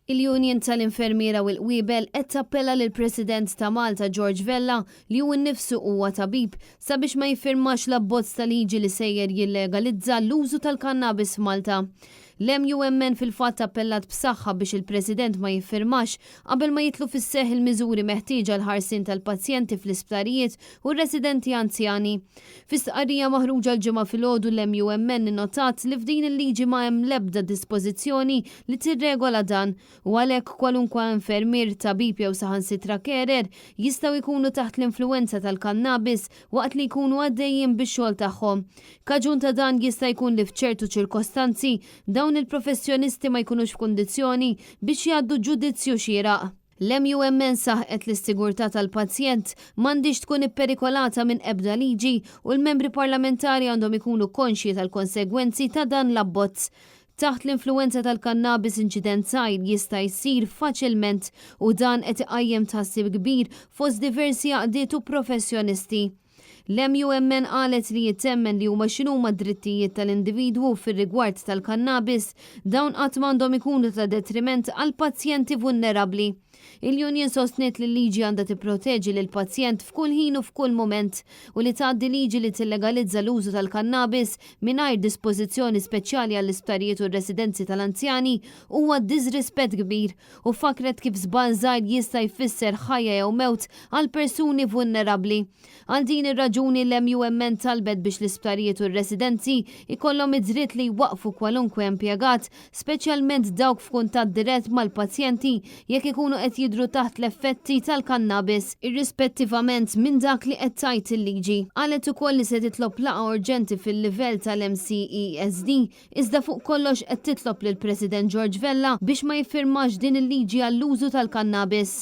Il-Union tal-Infermiera u l-Qwiebel qed tappella lill-President ta' Malta George Vella li hu nnifsu huwa tabib sabiex ma jiffirmax l-abbozz ta' liġi li sejjer jillegalizza l-użu tal-kannabis f'Malta. L-MUMN fil-fatt appellat b'saħħa biex il-President ma jiffirmax qabel ma jidħlu fis-seħħ il-miżuri meħtieġa għall-ħarsien tal-pazjenti fl-isptarijiet u r-residenti anzjani. Fi stqarrija maħruġa l-Ġimgħa filgħodu l-MUMN innotat li f'din il-liġi ma hemm l-ebda dispożizzjoni li tirregola dan u għalhekk kwalunkwe infermier, tabib jew saħansitra carer jistgħu jkunu taħt l-influwenza tal-kannabis waqt li jkunu għaddejjin bix-xogħol tagħhom. Kaġun ta' dan jista' jkun li f'ċertu ċirkostanzi dawn il-professjonisti ma jkunux f'kundizzjoni biex jgħaddu ġudizzju xieraq. L-MUMN saħqet li s-sigurtà tal-pazjent m'għandhiex tkun ipperikolata minn ebda liġi u l-membri parlamentari għandhom ikunu konxji tal-konsegwenzi ta' dan l-abbozz. Taħt l-influwenza tal-kannabis inċident żgħir jista' jsir faċilment u dan qed iqajjem tħassib kbir fost diversi għaqdiet u professjonisti. L-MUMN qalet li hi temmen li huma x'inhuma d-drittijiet tal-individwu fir-rigward tal-kannabis, dawn qatt m'għandhom ikunu ta' detriment għal pazjenti vulnerabbli. Il-union sostniet li l-liġi għandha tipproteġi lill-pazjent f'kull ħin u f'kull mument u li tgħaddi liġi li tillegalizza l-użu tal-kannabis mingħajr dispożizzjoni speċjali għall-isptarijiet u r-residenzi tal-anzjani huwa diżrispett kbir u fakkret kif żball żgħir jista' jfisser ħajja jew mewt għal persuni vulnerabbli. Għal din ir-raġuni l-MUMN talbet biex l-isptarijiet u r-residenzi jkollhom id-dritt li jwaqqfu kwalunkwe impjegat, speċjalment dawk f'kuntatt dirett mal-pazjenti jekk ikunu qed jidhru taħt l-effetti tal-kannabis, irrispettivament minn dak li qed tgħid il-liġi. Qalet ukoll li se titlob laqgħa urġenti fil-livell tal-MCESD iżda fuq kollox qed titlob lill-President George Vella biex ma jiffirmax din il-liġi għall-użu tal-kannabis.